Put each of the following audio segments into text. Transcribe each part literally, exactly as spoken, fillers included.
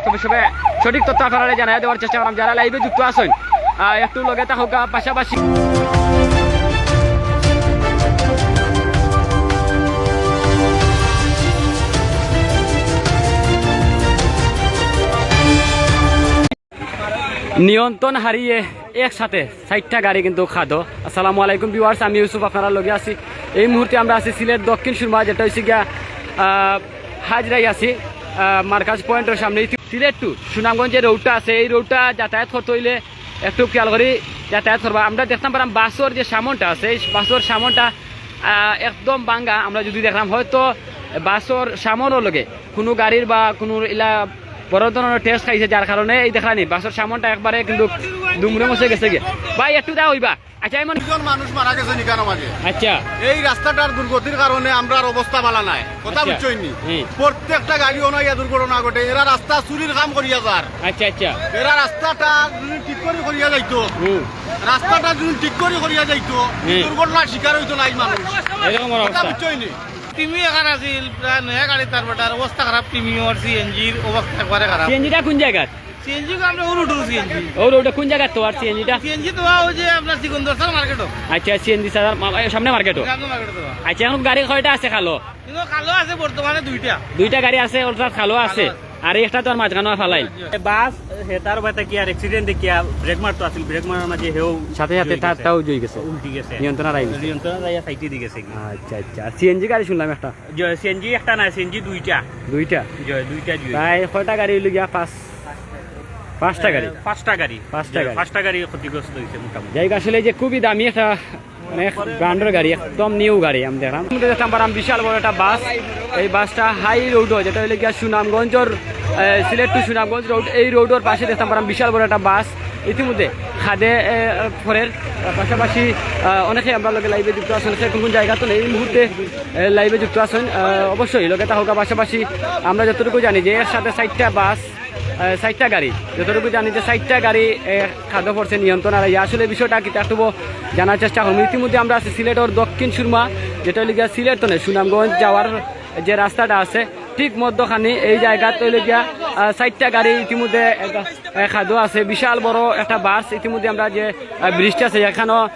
সবে সবে সঠিক তথ্য আপনারারে জানাইয়া দেওয়ার চেষ্টা করলাম। যারা লাইভে যুক্ত আছেন, আহ, একটু লগে থাকুকা, পাশাপাশি নিয়ন্ত্রণ হারিয়ে একসাথে চাইরটা গাড়ি কিন্তু খাদো। আসসালামু আলাইকুম ভিউয়ার্স, আমি ইউসুফ, আপনারার লগে আছি। এই মুহূর্তে আমরা আছি সিলেট দক্ষিণ সুরমা, যেটা হইছে গিয়া, আহ, হাজরাই আছি, আহ, মার্কাজ পয়েন্টর সামনে। ইতি-, সিলেট টু সুনামগঞ্জ যে রোডটা আছে, এই রোডটা যাতায়াত করতে হইলে একটু খেয়াল করি যাতায়াত করবা। আমরা দেখতাম পারাম বাসর যে সামনটা আছে, এই বাসর সামনটা, আহ, একদম ভাঙ্গা। আমরা যদি দেখলাম হয়তো বাসর সামনর লগে কোনো গাড়ির বা কোনো ইলা বড় ধরনের টেস্ট খাইছে, যার কারণে এই দেখলানি বাসর সামনটা একবারে কিন্তু দুমড়ে মুছে গেছে গিয়া। ভাই, একটু দা হইবা। আচ্ছা, এমন দুজন মানুষ মারা গেছে নিকানো মাঝে। আচ্ছা। এই রাস্তাটার দুর্গতির কারণে আমরার অবস্থা ভালা নাই, কথা আচ্ছা। বুঝছইন নি? হুম। প্রত্যেকটা গাড়ি অনাইয়া দুর্ঘটনা ঘটে। এরা রাস্তা চুরির কাম করিয়া যার। আচ্ছা, আচ্ছা। এরা রাস্তাটা যদি ঠিক করি করিয়া যাইতো, হুম। রাস্তাটা যদি ঠিক করি করিয়া যাইতো, হুম। দুর্ঘটনার শিকার হইতো নাই মানুষ। এরকম অবস্থা। কথা বুঝছইন নি? তিমি এখান আছিল, প্রায় নয়া গাড়ি তার বেটার অবস্থা খারাপ, তিমি আর সিএনজির অবস্থা একবারে খারাপ। সিএনজিটা কোন জায়গার? সিএনজি তো আমরা ও রোডর সিএনজি। ও রোডে কোন জায়গার তো আর সিএনজিটা? সিএনজি তো ওই যে আপনার সিকন্দর স্যার মার্কেটও। আচ্ছা, সিএনজি স্যার মা-, এই সামনে মার্কেটও। সামনে মার্কেটও তো। আচ্ছা, এখন গাড়ি কয়টা আছে খালো? কিন্তু খালো আছে বর্তমানে দুইটা। দুইটা গাড়ি আছে, অর্থাৎ খালো আছে। খালো আছে। আর একটা তো আর মাঝখানো ফালাইল। এ বাস, হে তার বাতা কি আর অ্যাক্সিডেন্ট দেখিয়া ব্রেক মারতো আছিল, ব্রেক মারার মাঝে হেও সাথে সাথে জড়ি গেছে। তারটাও জড়ি গেছে। উল্টি গেছে। নিয়ন্ত্রণ হারাই গেছে। নিয়ন্ত্রণ হারাইয়া সাইডে দি গেছে কি। আচ্ছা, আচ্ছা। সিএনজি গাড়ি শুনলাম একটা। জি, সিএনজি একটা না, সিএনজি দুইটা। দুইটা? জি, দুইটা জি। প্রায় কয়টা গাড়ি হইল গিয়া? পাঁচ, পাঁচটা গাড়ি? পাঁচটা গাড়ি। পাঁচটা জি, গাড়ি। পাঁচটা গাড়ি ক্ষতিগ্রস্ত হইছে মোটামুটি। যাই হোক, আসলে এই যে খুবই দামি একটা, মানে, ব্র্যান্ডের গাড়ি, একদম নিউ গাড়ি আমি দেখলাম। আমরা দেখতাম পারাম বিশাল বড় একটা বাস, এই বাসটা হাই রোডও, যেটা হইল গিয়া সুনামগঞ্জর, এ, সিলেট টু সুনামগঞ্জ রোড, এই রোডর পাশে দেখতাম পারাম বিশাল বড় একটা বাস ইতিমধ্যে খাদে, এ, পড়ের। পাশাপাশি, আহ, অনেকে আমরা লগে লাইভে যুক্ত আছেন, সে কোন কোন জায়গা তো নেই এই মুহূর্তে, এ, লাইভে যুক্ত আছেন। আহ, অবশ্যই লগে থাকুকা। পাশাপাশি আমরা যতটুকু জানি যে এর সাথে চাইরটা বাস, আহ, চাইরটা গাড়ি, যতটুকু জানি যে চাইরটা গাড়ি, এ, খাদো পড়ছে নিয়ন্ত্রণ হারাইয়া। আসলে বিষয়টা কিতা একটু জানার চেষ্টা করবো। ইতিমধ্যে আমরা আছি সিলেটর দক্ষিণ সুরমা, যেটা হইল গিয়া সিলেট তনে সুনামগঞ্জ যাওয়ার যে রাস্তাটা আছে, ঠিক মধ্যখানে এই জায়গাত হইল গিয়া, আহ, চাইরটা গাড়ি ইতিমধ্যে একটা, আহ, খাদো আছে, বিশাল বড় একটা বাস। ইতিমধ্যে আমরা যে, আহ, ব্রিজটা আছে এখানেও, আহ,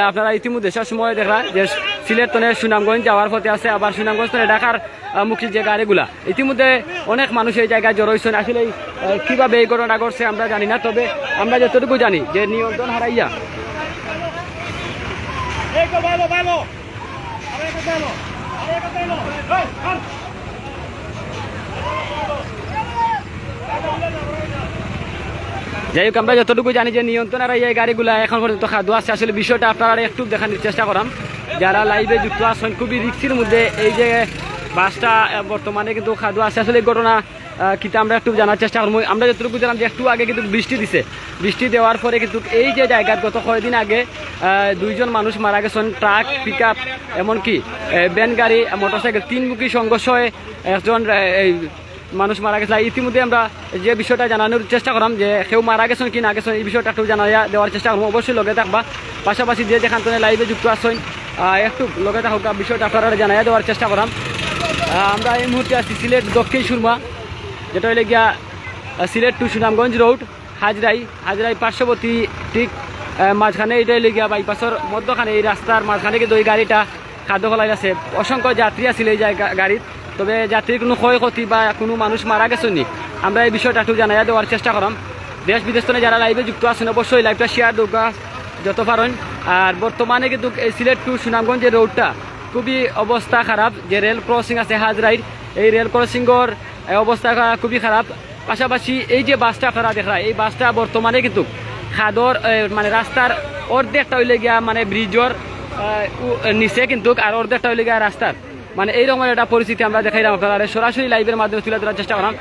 আপনারা ইতিমধ্যে সব সময় দেখরা যে সিলেট তনে সুনামগঞ্জ যাওয়ার পথে আছে, আবার সুনামগঞ্জ তনে ঢাকার, আহ, মুখী যে গাড়িগুলা, ইতিমধ্যে অনেক মানুষ এই জায়গায় জড়ো হইছেন। আসলে, আহ, কিভাবে এই ঘটনা ঘটছে আমরা জানি না, তবে আমরা যতটুকু জানি যে নিয়ন্ত্রণ হারাইয়া যাই হোক, আমরা যতটুকু জানি যে নিয়ন্ত্রণ হারাইয়া এই গাড়িগুলা এখন পর্যন্ত খাদো আছে। আসলে বিষয়টা আপনারা একটু দেখানোর চেষ্টা করাম, যারা লাইভে যুক্ত আছেন, খুবই রিক্সের মধ্যে এই যে বাসটা, আহ, বর্তমানে কিন্তু খাদো আছে। আসলে এই ঘটনা, আহ, কিতা আমরা একটু জানার চেষ্টা করবো। আমরা যতটুকু জানলাম যে একটু আগে কিন্তু বৃষ্টি দিছে, বৃষ্টি দেওয়ার পরে কিন্তু এই যে জায়গাত গত কয়েকদিন আগে, আহ, দুইজন মানুষ মারা গেছেন, ট্রাক, পিক আপ, এমনকি, আহ, ভ্যান গাড়ি, আহ, মোটরসাইকেল, তিনমুখী সংঘর্ষে একজন, আহ, এই মানুষ মারা গেছে। আর ইতিমধ্যে আমরা যে বিষয়টা জানানোর চেষ্টা করাম যে কেউ মারা গেছেন কি না গেছেন, এই বিষয়টা একটু জানাইয়া দেওয়ার চেষ্টা করবো। অবশ্যই লগে থাকবা, পাশাপাশি যে যেখান থেকে লাইভে যুক্ত আছেন, আহ, একটু লগে থাকুকা, বিষয়টা আপনারা জানাইয়া দেওয়ার চেষ্টা করাম। আহ, আমরা এই মুহূর্তে আছি সিলেট দক্ষিণ সুরমা, যেটা হইলে গিয়া, আহ, সিলেট টু সুনামগঞ্জ রোড, হাজরাই, হাজরাই পার্শ্ববর্তী ঠিক, আহ, মাঝখানে, এটা হইলে গিয়া বাইপাসের মধ্যখানে, এই রাস্তার মাঝখানে কিন্তু ওই গাড়িটা খাদ্য ফেলাই আছে। অসংখ্য যাত্রী আছিল এই জায়গা গাড়িত, তবে যাত্রীর কোনো ক্ষয়ক্ষতি বা কোনো মানুষ মারা গেছেনি, আমরা এই বিষয়টা একটু জানাইয়া দেওয়ার চেষ্টা করাম। দেশ বিদেশ থেকে যারা লাইভে যুক্ত আছেন, অবশ্যই লাইভটা শেয়ার দেউকা যত পারেন। আর বর্তমানে কিন্তু এই সিলেট টু সুনামগঞ্জের রোডটা খুবই অবস্থা খারাপ, যে রেল ক্রসিং আছে হাজরাইর, এই রেল ক্রসিংয়ের, এ, অবস্থা খা-, খুবই খারাপ। পাশাপাশি এই যে বাসটা আপনারা দেখরা, এই বাসটা বর্তমানে কিন্তু খাদর, এ, মানে রাস্তার অর্ধেকটা হইলে গিয়া মানে ব্রিজর, এ, উ-, নিচে কিন্তু, আর অর্ধেকটা হইলে গিয়া রাস্তার, মানে এইরকম একটা পরিস্থিতি আমরা দেখাইলাম আপনারা, সরাসরি লাইভের মাধ্যমে তুলে ধরার চেষ্টা করাম।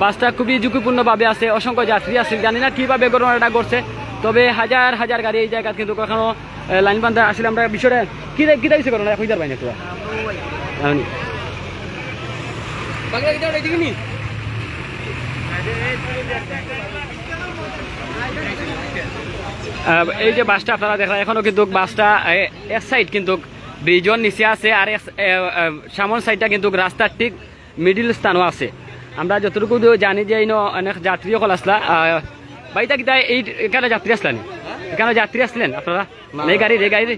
বাসটা খুবই ঝুঁকিপূর্ণভাবে আছে, অসংখ্য যাত্রী আছে, জানি না কিভাবে ঘটনাটা ঘটছে, তবে হাজার হাজার গাড়ি এই জায়গাত কিন্তু এখনো, এ, লাইন বান্ধা। আসলে আমরা বিষয়টা কি রে-, কিতা হইছে ঘটনা, কইতার বাইনে একটু? আহ, এই যে বাসটা আপনারা দেখরা, এখনো কিন্তু বাসটা, এ, এক সাইড কিন্তু ব্রিজর নিচে আছে, আর এক, এ, এ, সামন সাইডটা কিন্তু রাস্তার ঠিক মিডিল স্থানও আছে। আমরা যতটুকু দূর জানি যে ইনো অনেক যাত্রী অকল আসলা। আহ, ভাই, তা কিতা এই এখানো যাত্রী আসলা নি? এখানো যাত্রী আসলেন আপনারা? না। এই গাড়ির, এই গাড়ির?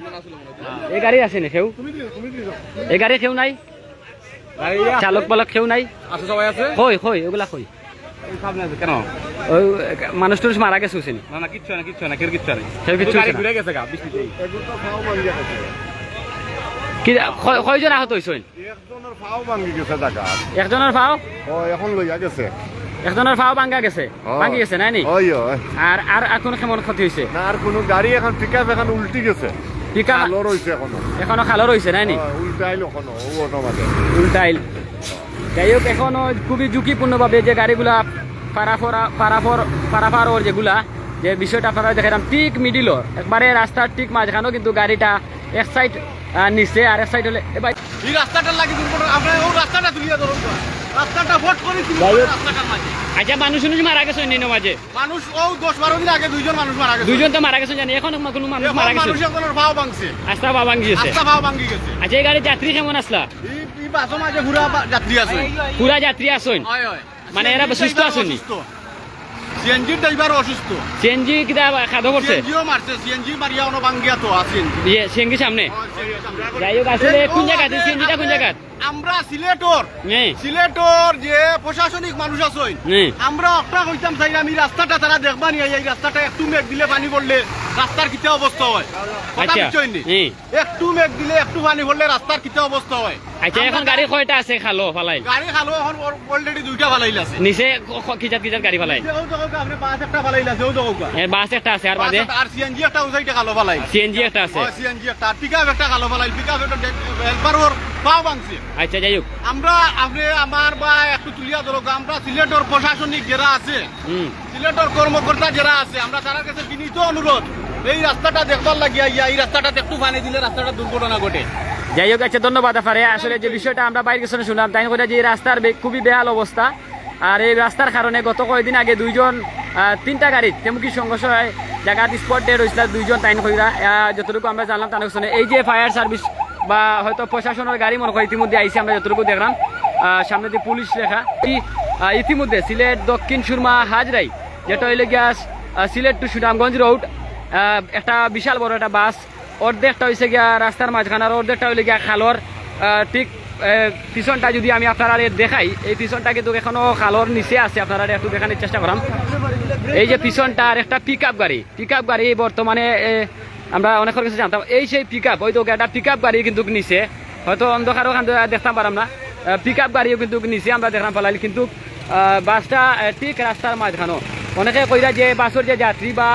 এই গাড়ির আছে নি কেউ? এই গাড়ির কেউ নাই? চালক পালক কেউ নাই? আছে, সবাই আছে। কই, কই, ওগুলা কই? এই সামনে আছে, কেন? ওই, মানুষ টুনুষ মারা গেছে, হুসেন? না, না, কিচ্ছু হয় না, কিচ্ছু হয় না, কেউ কিচ্ছু হয় না। কেউ কিচ্ছু গাড়ি হইছে না? ঘুরে গেছে গা, বৃষ্টিতে। কি, কয়-, কয়জন আহত হইছেন? একজনের পাও ভাঙি গেছে জাগা। একজনের পাও? ও, এখন লইয়া গেছে। একজনের পাও ভাঙা গেছে? ও। ভাঙি গেছে, নাই নি? ওই, ওই। আর, আর, আর কোনো কেমন ক্ষতি হইছে? না, আর কোনো গাড়ি এখন, পিকআপ এখন উল্টি গেছে। পিকআপ খালো রইছে এখনো। এখনো খালো রইছে, নাই নি? ও, উল্টাইল এখনো, ও অটো মাঝে। উল্টাইল। যাই হোক, এখনো খুবই ঝুঁকিপূর্ণভাবে যে গাড়িগুলা পারাফরা-, পারাফর-, পারাফার ওর যেগুলা, যে বিষয়টা আপনারা দেখাইলাম, ঠিক মিডিলর, একবারে রাস্তার ঠিক মাঝখানেও কিন্তু গাড়িটা এক সাইড, আহ, নিচে আর এক সাইড হলে, এ ভাই। এই রাস্তাটার লাগি দুর্ঘটনা, আপনারা ওই রাস্তাটা তুলিয়া ধরুন তো। রাস্তাটা ফট করে তুলিয়া যাই হোক। রাস্তাটার মাঝে। আচ্ছা, মানুষ উনুষ মারা গেছে অন্যান্য মাঝে? মানুষ ও দশ বারো দিন আগে দুইজন মানুষ মারা গেছে। দুইজন তো মারা গেছে জানি, এখন মা-, কোনো মানুষ এখন মারা গেছে? মানুষ একজনের পাও ভাঙছে। আস্তা পাও ভাঙি গেছে। আস্তা পাও ভাঙি গেছে। আচ্ছা, এই গাড়ির যাত্রী কেমন আসলা? এই, এই বাসও মাঝে পুরা বা-, যাত্রী আছে। পুরা যাত্রী আছইন? হয়, হয়। মানে এরা সিএনজি সুস্থ ড্রাইভার আছইন নি? অসুস্থ। সিএনজি ড্রাইভার অসুস্থ। সিএনজি কিতা খাদো করছে? সিএনজিও মারছে, সিএনজি মারিয়া অনো ভাঙ্গিয়া তো আছে সিএনজি। ইয়ে, সিএনজি সামনে? হ্যাঁ, সিএনজি সামনে। যাই হোক, আসলে এই কোন ও জায়গাত? আছে, সিএনজিটা কোন জায়গাত? আমরা সিলেটর, হ্যাঁ। সিলেটর যে প্রশাসনিক মানুষ আছইন, হ্যাঁ। আমরা একটা কইতাম চাইলাম, এই রাস্তাটা তারা দেখবা নি, এই রাস্তাটা একটু মেঘ দিলে পানি পড়লে রাস্তার কিতা অবস্থা হয়? কথা আচ্ছা। বুঝছইন নি? হ্যাঁ। একটু মেঘ দিলে, একটু পানি পড়লে রাস্তার কিতা অবস্থা হয়? আচ্ছা, এখন আমরা গাড়ি কয়টা আছে খালো ফালাইল? গাড়ি খালো এখন অল-, already দুইটা ফালাইল আছে। নিচে ক-, ক-, কি জাত, কি জাত গাড়ি ফালাইল? নিচে ওই দেখো, আপনি বাস একটা ফালাইল আছে, ওই দেখো। এ, বাস একটা আছে, আর বাস বাদে? একটা, আর সিএনজি একটা ওই সাইডে খালো ফালাইল। সিএনজি একটা আছে। হ্যাঁ, সিএনজি একটা, আর পিকআপ একটা খালো ফালাইল, পিকআপ একটা ডে-, হেল্পার ওর পাও ভাঙছে। আচ্ছা, যাই হোক। আমরা, আপনি আমার বা একটু তুলিয়া ধরো, আমরা সিলেটর প্রশাসনিক যারা আছে, হুম। সিলেটর কর্মকর্তা যারা আছে, আমরা তারার কাছে বিনীত অনুরোধ, এই রাস্তাটা দেখবার লাগিয়া ইয়া, এই রাস্তাটাতে একটু পানি দিলে রাস্তাটা দুর্ঘটনা ঘটে। যাই হোক, আচ্ছা, ধন্যবাদ আফারে। আসলে যে বিষয়টা আমরা বাইরে গেছে শুনলাম, তাই করে যে এই রাস্তার বে-, খুবই বেহাল অবস্থা। আর এই রাস্তার কারণে গত কয়েকদিন আগে দুইজন, আহ, তিনটা গাড়ি তেমুকি সংঘর্ষ হয়, জায়গাত স্পট ডেড হয়েছিল দুইজন, তাইন কইরা, আহ, যতটুকু আমরা জানলাম, তার শুনে এই যে ফায়ার সার্ভিস বা হয়তো প্রশাসনের গাড়ি মনে হয় ইতিমধ্যে আইছে, আমরা যতটুকু দেখলাম, আহ, সামনে দিয়ে পুলিশ লেখা। এই, আহ, ইতিমধ্যে সিলেট দক্ষিণ সুরমা হাজরাই যেটা হইলে গিয়া, আহ, সিলেট টু সুনামগঞ্জ রোড, আহ, একটা বিশাল বড় একটা বাস, অর্ধেকটা হইছে গিয়া রাস্তার মাঝখানে, আর অর্ধেকটা হইলে গিয়া খালর, আহ, ঠিক, আহ, পিছনটা যদি আমি আপনারা দেখাই, এই পিছনটা কিন্তু এখনো খালর নিচে আছে, আপনারা একটু দেখানোর চেষ্টা করাম। এই যে পিছনটা আর একটা পিকআপ গাড়ি, পিকআপ গাড়ি বর্তমানে, এ, আমরা অনেকের কাছে জানতাম, এই সেই পিকআপ, ওই তো একটা পিকআপ গাড়ি কিন্তু নিচে, হয়তো অন্ধকারও খান দেখতাম পারাম না, আহ, পিকআপ গাড়িও কিন্তু নিচে আমরা দেখলাম ফালাইল, কিন্তু, আহ, বাসটা, আহ, ঠিক রাস্তার মাঝখানো। অনেকে কইরা যে বাসর যে যাত্রী বা,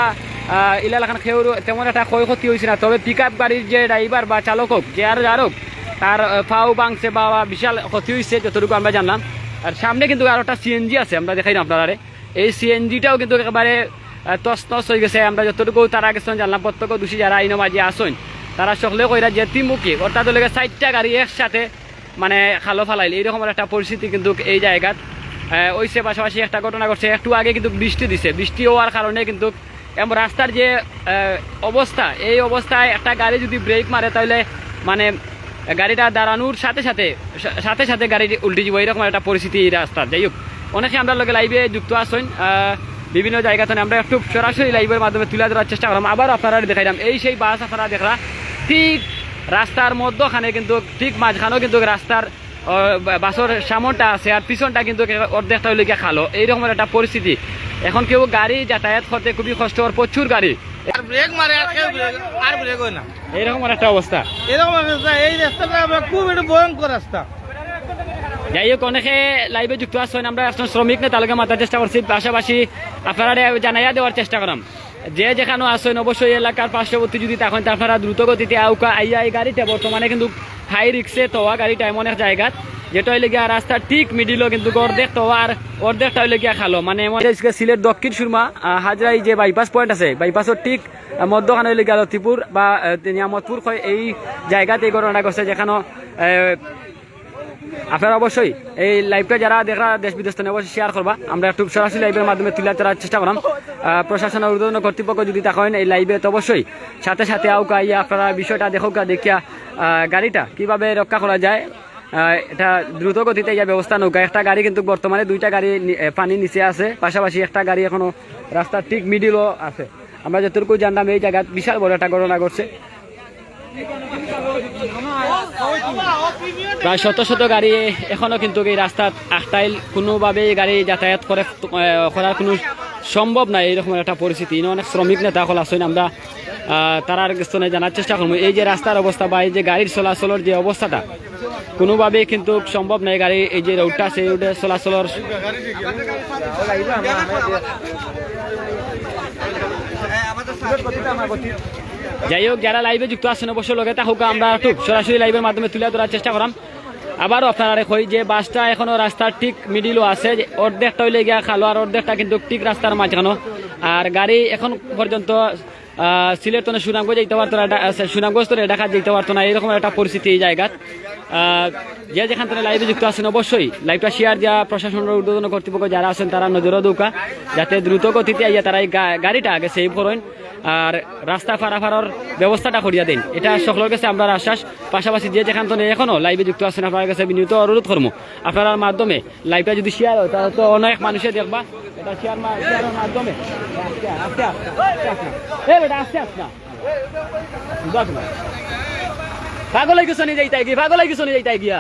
আহ, ইলা লাখান কেউর তেমন একটা ক্ষয়ক্ষতি হইছে না, তবে পিকআপ গাড়ির যে ড্রাইভার বা চালক হোক, যে আর যার হোক, তার, আহ, পাও ভাঙছে বা, বা বিশাল ক্ষতি হইছে যতটুকু আমরা জানলাম। আর সামনে কিন্তু আরো একটা সিএনজি আছে, আমরা দেখাই না আপনারারে। এই সিএনজিটাও কিন্তু একেবারে, আহ, তছনছ হয়ে গেছে। আমরা যতটুকু তারা গেছেন জানলাম, প্রত্যক্ষদর্শী যারা ইনো মাঝে আসইন, তারা সকলে কইরা যে তিমুখী, অর্থাৎ হইলে গিয়া চারটা গাড়ি একসাথে মানে খালো ফালাইল, এইরকম একটা পরিস্থিতি কিন্তু এই জায়গাত, আহ, হইছে। পাশাপাশি একটা ঘটনা ঘটছে, একটু আগে কিন্তু বৃষ্টি দিছে, বৃষ্টি হওয়ার কারণে কিন্তু এবং রাস্তার যে, আহ, অবস্থা, এই অবস্থায় একটা গাড়ি যদি ব্রেক মারে, তাহলে মানে গাড়িটা দাঁড়ানোর সাথে সাথে, সা-, সাথে সাথে গাড়ি উল্টে যাবো, এরকম একটা পরিস্থিতি এই রাস্তার। যাই হোক, অনেকে আমরা লগে লাইভে যুক্ত আছেন, আহ, বিভিন্ন জায়গা থেকে আমরা একটু সরাসরি লাইভের মাধ্যমে তুলে ধরার চেষ্টা করলাম। আবার আপনারা দেখাইলাম, এই সেই বাস আপনারা দেখরা ঠিক রাস্তার মধ্যখানে কিন্তু, ঠিক মাঝখানেও কিন্তু রাস্তার, আহ, বা-, বাসর সামনটা আছে, আর পিছনটা কিন্তু অর্ধেকটা হইলে গিয়া খালো, এইরকম একটা পরিস্থিতি। এখন কেউ গাড়ি যাতায়াত করতে খুবই কষ্ট, আর প্রচুর গাড়ি। আর ব্রেক মারে, আর কেউ ব্রেক, আর ব্রেক হয় না। এইরকম একটা অবস্থা। এরকম অবস্থা, এই রাস্তাটা আমরা খুব একটা ভয়ঙ্কর রাস্তা। যাই হোক, অনেকে লাইভে যুক্ত আছেন, আমরা একজন শ্রমিক নেতা লগে মাতার চেষ্টা করছি, পাশাপাশি আপনারা জানাইয়া দেওয়ার চেষ্টা করাম। যে যেখানো আছেন, অবশ্যই এলাকার পার্শ্ববর্তী যদি তখন তা আপনারা দ্রুত গতিতে আউকা আইয়া এই গাড়িটা বর্তমানে কিন্তু হাই রিক্সে তোয়া গাড়িটা এমন এক জায়গাত, যেটা হইলে গিয়া রাস্তার ঠিক মিডিলও কিন্তু অর্ধেক তোয়া আর অর্ধেকটা হইলে গিয়া খালো, মানে এমন। সিলেট দক্ষিণ সুরমা, আহ, হাজরাই যে বাইপাস পয়েন্ট আছে, বাইপাসের ঠিক, আহ, মধ্যখানে হইলে গিয়া লতিপুর বা, আহ, নিয়ামতপুর হয়, এই জায়গাতে এই ঘটনাটা ঘটছে, যেখানে, আহ, আপনারা অবশ্যই এই লাইভটা যারা দেখরা দেশ বিদেশ থেকে অবশ্যই শেয়ার করবা। আমরা একটু সরাসরি লাইভের মাধ্যমে তুলে ধরার চেষ্টা করাম। আহ, প্রশাসন ঊর্ধ্বতন কর্তৃপক্ষ যদি থাকেন এই লাইভে, তো অবশ্যই সাথে সাথে আউকা আইয়া আপনারা বিষয়টা দেখউক্কা, দেখিয়া, আহ, গাড়িটা কিভাবে রক্ষা করা যায়। আহ, এটা দ্রুত গতিতে ইয়া ব্যবস্থা নৌকা। একটা গাড়ি কিন্তু বর্তমানে দুইটা গাড়ি নি-, এ, পানির নিচে আছে, পাশাপাশি একটা গাড়ি এখনো রাস্তার ঠিক মিডিলও আছে। আমরা যতটুকু জানলাম, এই জায়গাত বিশাল বড় একটা ঘটনা ঘটছে। প্রায় শত শত গাড়ি এখনো কিন্তু এই রাস্তাত আটকাইল, কোনোভাবেই গাড়ি যাতায়াত করে, আহ, করার কোনো সম্ভব নাই। এইরকম একটা পরিস্থিতি। ইনো অনেক শ্রমিক নেতা হকল আছেন, আমরা, আহ, তারার কাছ থেকে জানার চেষ্টা করবো এই যে রাস্তার অবস্থা বা এই যে গাড়ির চলাচলের যে অবস্থাটা, কোনোভাবেই কিন্তু সম্ভব নাই গাড়ি এই যে রোডটা আছে, এই রোডে চলাচলের। যাই হোক, যারা লাইভে যুক্ত আছেন অবশ্যই লগে থাকুক, আমরা একটু সরাসরি লাইভের মাধ্যমে তুলে ধরার চেষ্টা করাম। আবারও আপনারা কই যে বাসটা এখনো রাস্তার ঠিক মিডিলও আছে, যে অর্ধেকটা হইলে গিয়া খালো আর অর্ধেকটা কিন্তু ঠিক রাস্তার মাঝখানো। আর গাড়ি এখন পর্যন্ত, আহ, সিলেট তনে সুনামগঞ্জ যাইতে পারতো না, ডা-, আহ, সুনামগঞ্জ তনে ঢাকা যাইতে পারতো না, এরকম একটা পরিস্থিতি এই জায়গাত। আহ, যে যেখান থেকে লাইভে যুক্ত আছেন অবশ্যই লাইভটা শেয়ার দিয়া প্রশাসনের ঊর্ধ্বতন কর্তৃপক্ষ যারা আছেন তারা নজরও দৌকা, যাতে দ্রুত গতিতে আইয়া তারা এই গা-, গাড়িটা আগে সেভ করেন। আর রাস্তা পারাপারর ব্যবস্থাটা করিয়া দেন, এটা সকলের কাছে আমরা আশ্বাস। পাশাপাশি যে যেখান থেকে এখনো লাইভে যুক্ত আছেন আপনার কাছে বিনীত অনুরোধ করবো, আপনার মাধ্যমে লাইভটা যদি শেয়ার হয় তাহলে তো অনেক মানুষে দেখবা। এটা শেয়ার মা-, শেয়ারের মাধ্যমে। আস্তে, আস্তে, আস্তে, আস্তে, আস্তে। এ বেটা, আস্তে আস না। বুঝাস না। পাগল হয়ে গেছো নি যাইতাই গিয়া, পাগল হয়ে গেছো নি যাইতাই গিয়া।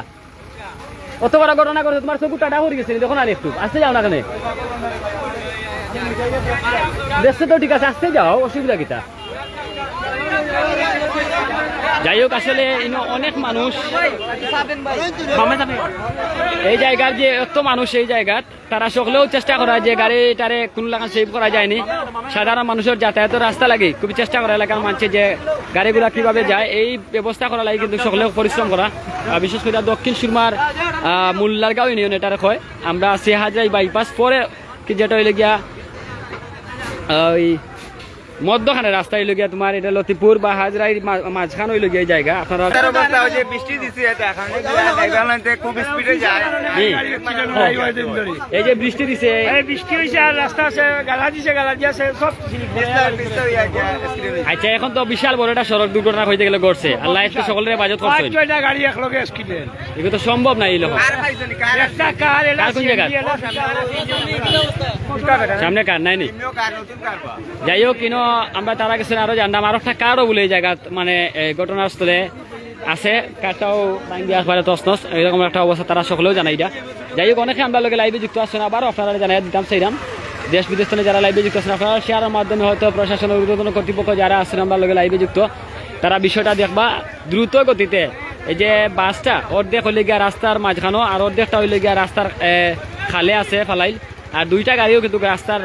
অত বড় ঘটনা ঘটছে, তোমার চকুর টাটা পড়ি গেছে নি, দেখো না নি একটু। আস্তে যাও না কেনে? দেখছো তো ঠিক আছে, আস্তে যাও, অসুবিধা কিতা? যাই হোক, আসলে ইনো অনেক মানুষ, এই জায়গার যে এত মানুষ এই জায়গাত, তারা সকলেও চেষ্টা করা যে গাড়িটারে কোনো লাখান সেভ করা যায়নি। সাধারণ মানুষের যাতায়াতের রাস্তা লাগে খুবই চেষ্টা করা এলাকার মানুষে যে গাড়িগুলা কিভাবে যায়, এই ব্যবস্থা করা লাগে কিন্তু সকলেও পরিশ্রম করা। আহ, বিশেষ করে দক্ষিণ সুরমার, আহ, মোল্লারগাঁও ইউনিয়ন এটারে কয়। আমরা আছি হাজরাই বাইপাস, পরে কি যেটা হইলে গিয়া, আহ, ওই মধ্যখানে রাস্তা হইলো গিয়া তোমার এটা লতিপুর বা হাজরাইর মা-, মাঝখান হইলো গিয়া এই জায়গা। আপনারা তার অবস্থা ওই যে বৃষ্টি দিছে, এটা এখন দেখবেন, এতে খুব স্পিডে যায়। জি। এই যে বৃষ্টি দিছে। এই বৃষ্টি হইছে আর রাস্তা আছে, গালা দিছে, গালা দিয়ে আছে, সব স্লিপ হয়ে পিছলা, পিছলা হয়ে যায়, স্কিড হয়ে যায়। আচ্ছা, এখন তো বিশাল বড় একটা সড়ক দুর্ঘটনা হইতে গেলে ঘটছে। আল্লাহ একটু সকলের হেফাজত করছেন। পাঁচ ছয়টা গাড়ি এক লগে স্কিডে। এগুলো তো সম্ভব না এই লোক। আর ভাই জানি কার একটা কার, এটা কার কোন জায়গা? সিএনজি, এটা সামনে কার নাই নি? নিম্ন কার, নতুন কার বা? যাই হোক, ইনো আমরা তারা গেছে আরো জানলাম, আরো একটা কারও বলে এই জায়গা, মানে, এই ঘটনাস্থলে আছে, কারটাও ভাঙিয়া একবারে তছনছ, এরকম একটা অবস্থা তারা সকলেও জানাই এটা। যাই হোক, অনেকে আমরা লগে লাইভে যুক্ত আছেন, আবারও আপনারা জানাই দিতাম চাইলাম, দেশ বিদেশ থেকে যারা লাইভে যুক্ত আছেন, আপনারা শেয়ারের মাধ্যমে হয়তো প্রশাসনের ঊর্ধ্বতন কর্তৃপক্ষ যারা আছেন আমরা লগে লাইভে যুক্ত, তারা বিষয়টা দেখবা দ্রুত গতিতে। এই যে বাসটা অর্ধেক হইলে গিয়া রাস্তার মাঝখানো, আর অর্ধেকটা হইলে গিয়া রাস্তার, এ, খালে আছে ফালাইল, আর দুইটা গাড়িও কিন্তু রাস্তার,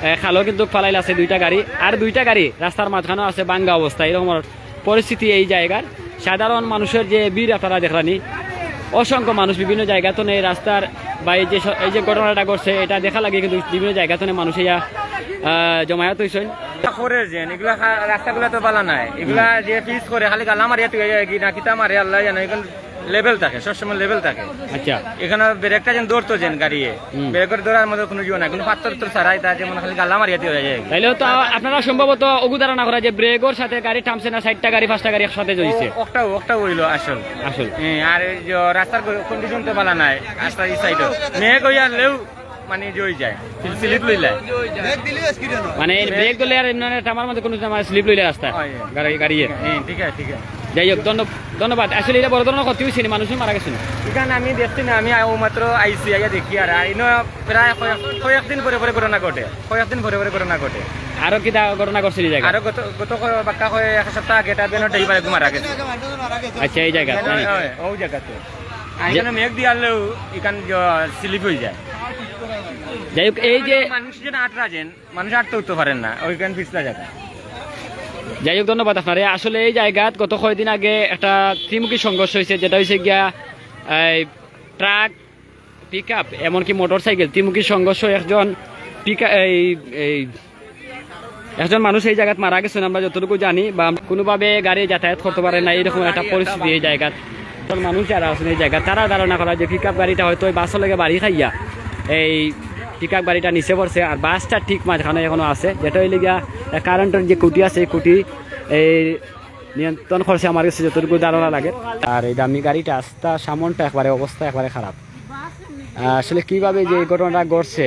এ, খালো কিন্তু ফালাইল আছে দুইটা গাড়ি, আর দুইটা গাড়ি রাস্তার মাঝখানো আছে ভাঙ্গা অবস্থা। এরকম পরিস্থিতি এই জায়গার। সাধারণ মানুষের যে ভিড় আপনারা দেখলানি, অসংখ্য মানুষ বিভিন্ন জায়গা তো নেই রাস্তার বা এই যে স-, এই যে ঘটনাটা ঘটছে এটা দেখা লাগে কিন্তু বিভিন্ন জায়গা তো মানুষ ইয়া, আহ, জমায়েত হইছেন। খবরের যেন এগুলা খা-, রাস্তাগুলা তো বালা নাই, এগুলা যে পিচ করে খালি গালা মারিয়া তুই কি না কিতা মারে আল্লাহ জানে, এখন লেভেল থাকে, সবসময় লেভেল থাকে। আচ্ছা। এখানে ব্রেকটা যেন ধরতো যেন গাড়িয়ে, হুম। ব্রেকের ধরার মতো কোনো ইয়ে নাই, কোনো পাথর তো ছাড়াই তা যেমন খালি গালা মারিয়া দিয়ে যায়। তাইলে তো আপনারা সম্ভবত অগু ধারণা করা যে ব্রেকর সাথে গাড়ি থামছে না, চারটা গাড়ি, পাঁচটা গাড়ি একসাথে জড়িছে। ও, ওটাও, ওটাও হইলো আসল। আসল। হ্যাঁ, আর এই যে রাস্তার কন্ডিশন তো ভালো নাই, রাস্তার এই সাইডে মেঘ হইয়া আনলেও মানে ইয়ে হয়ে যায়, স্লিপ লইলে। মানে এই ব্রেক ধরলে আর এমনি আমার মধ্যে কোনো আমার স্লিপ লইলে রাস্তা। হয়। গাড়ি, গাড়িয়ে। হ্যাঁ, ঠিক আছে, ঠিক আছে। যাই হোক, ধন্য-, ধন্যবাদ। আসলে এটা বড় ধরনের ক্ষতি হয়েছে নি, মানুষের মারা গেছে নি? এখানে আমি দেখছি না, আমি আ-, ও মাত্র আইছি, আইয়া দেখি আর, আর ইনো প্রায় কয়েক, কয়েকদিন পরে পরে ঘটনা ঘটে, কয়েকদিন পরে পরে ঘটনা ঘটে। আরো কিতা ঘটনা ঘটছে নি জায়গা? আরো গত, গত ক-, বাক্কা কয়ে এক সপ্তাহ আগে এটা বেনো ডেলিভারি মারা গেছে। আচ্ছা, এই জায়গা, তাই নি? হয়, ওই জায়গাতে। আর যে এখানে মেঘ দিয়ে আনলেও এখান জ-, স্লিপ হয়ে যায়। যাই হোক, এই যে মানুষ যেন আটরা যেন, মানুষ আটতে উঠতে পারেন না, ওইখানে পিছলা জায়গা। যাই হোক, ধন্যবাদ আপনারে। আসলে এই জায়গাত গত কয়দিন আগে একটা ত্রিমুখী সংঘর্ষ হয়েছে, যেটা হয়েছে গিয়া এই ট্রাক, পিক আপ, এমনকি মোটর সাইকেল, ত্রিমুখী সংঘর্ষ, একজন পিক এই, এই একজন মানুষ এই জায়গাত মারা গেছেন, আমরা যতটুকু জানি, বা আমরা কোনোভাবে গাড়ি যাতায়াত করতে পারে না, এইরকম একটা পরিস্থিতি এই জায়গাত। একজন মানুষ যারা আছেন এই জায়গাত, তারা ধারণা করা যে পিক আপ গাড়িটা হয়তো ওই বাসের লগে বাড়ি খাইয়া এই পিক আপ গাড়িটা নিচে পড়ছে, আর বাসটা ঠিক মাঝখানে এখনো আছে, যেটা হইলে গিয়া কারেন্টের যে খুঁটি আছে, এই খুঁটি এই নিয়ন্ত্রণ করছে আমার কাছে যতটুকু ধারণা লাগে। আর এই দামি গাড়িটা, আস্তা সামনটা একবারে, অবস্থা একবারে খারাপ। আহ, আসলে কিভাবে যে এই ঘটনাটা ঘটছে,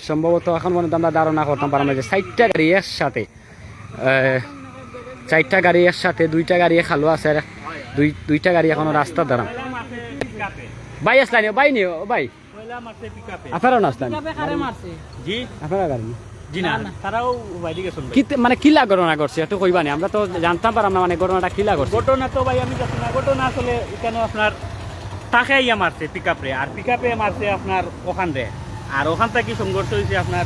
সম্ভবত এখন পর্যন্ত আমরা ধারণা করতাম পারলাম না যে চাইরটা গাড়ি একসাথে, আহ, চাইরটা গাড়ি একসাথে, দুইটা গাড়ি খালো আছে, আর দুই দুইটা গাড়ি এখনো রাস্তার দ্বারা। ভাই আসলানি, ভাই নিও ভাই। পয়লা মারছে পিকআপে। আপনারাও না আসলেন? পিকআপে কারে মারছে? জি? আপনারা গাড়ি? জি না, না, না। তারাও বাইরে গেছেন ভাই। কিতে-, মানে, কিলা ঘটনা ঘটছে একটু কইবা নি? আমরা তো জানতাম পারলাম না, মানে, ঘটনাটা কিলা ঘটছে। ঘটনা তো ভাই আমি জানি না, ঘটনা আসলে এখানে আপনার ট্রাকে আইয়া মারছে পিকআপরে, আর পিকআপে মারছে আপনার ওখান রে, আর ওখান থাকি সংঘর্ষ হইছে আপনার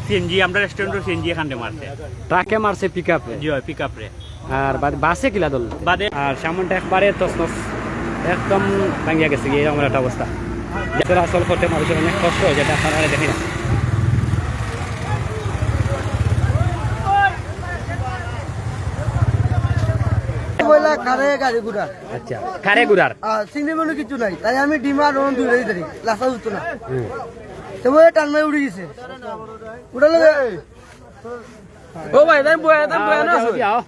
সিএনজি, আমরা রেস্টুরেন্টের সিএনজি এখান রে মারছে। ট্রাকে মারছে পিকআপরে? জি হয়, পিকআপরে। আর বাদ-, বাসে কিলা দল? বাদে আর সামনটা একবারে তছনছ, একদম ভাঙ্গিয়া গেছে গিয়া, এরকম একটা অবস্থা। যাত্রা আসল করতে মানুষের অনেক কষ্ট হয়, যেটা আপনারা দেখি না। পয়লা কারে গাড়ি ঘুরা। আচ্ছা, কারে ঘুরার? আর সিঙ্গেল মনে কিছু নাই, তাই আমি ডিমা আর রহন দূরে ধরি, লাসা উঠতো না। হুম। তো ওই টান মারি উড়ে গেছে। উড়ালে ও ভাই, তাই বয়া, তাই বয়া না আও, আও।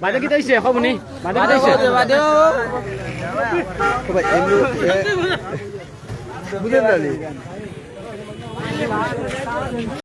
বাদে কিতা অইছে? খবর নি? বাদে কিতা অইছে? বাদে, বাদে। ও ভাই, এমনি, এ, বুঝেন না নি?